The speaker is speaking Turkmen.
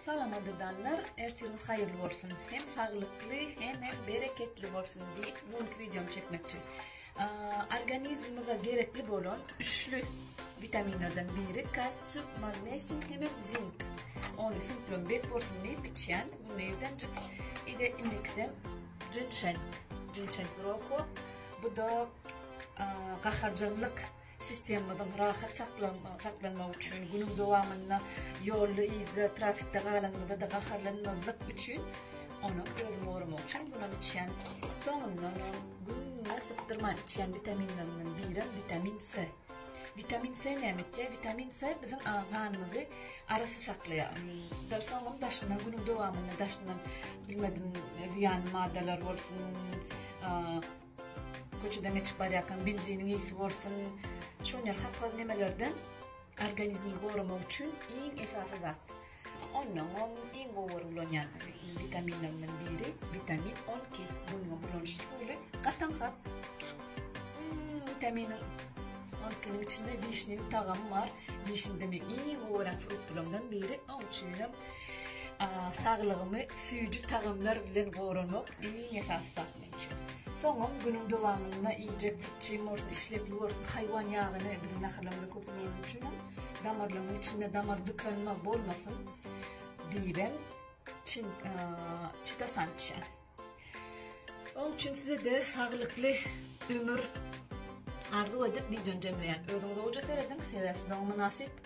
Salam gadyrdanlar, ertiriňiz haýyrly bolsun. Hem saglykly, hem hem bereketli bolsun diýip, bu günki wideomy çekmekçi. Organizmimize gerekli bolan üçlü witaminlerden biri kalsium, magnezium hem hem zink. Ony süňklem bek bolsun diýip içýän günde irdenjik. Ide indikisem jinşeng, jinşeng roho. Bu da gaharjaňlyk Sistemamyzyň rahat saklanmagy üçin, günüň dowamynda ýolda yzda trafikde galanymyzda-da gaharlanmazlyk üçin onam özümi goramak üçin bunam içýän. Soňundanam günde sypdyrman içýän witaminlerimden birem witamin C. Witamin C näme etýär? Witamin C biziň ganymyzy arassa saklaýar. Soňam daşyndan günüň dowamynda daşyndan bilmedim zyýanly maddalar bolsun, Köçeden geçip barýarkaň benziniň ysy bolsun, şol ýaly hapa nemelerden organizmi goramak üçin iň esasy zat. Onnoňam iň gowy ulanýan witaminlerimden biri witamin 12. Bunuň ulanyş usuly gatan hap. Witaminiň 12-niň içinde wişniň tagamy bar. Wişni meň iň gowy görýän fruktylarymdan biri. Oň üçinem saglygymy süýji tagamlar bilen goramak iň esasy zat meň üçin. Soňam günüň dowamynda iýjek syçjyň bolsun, işlekli bolsun, haýwan ýagyny biziň naharlarymyzda köp ulanany üçinem damarlaryň içinde damar dykanma bolmasyn diýibem çin çitasan içýän. Oň üçin size-de saglykly ömür arzuw edip wideony jemleýän. Özüňize gowja serediň, sebäbi siz oňa mynasyp.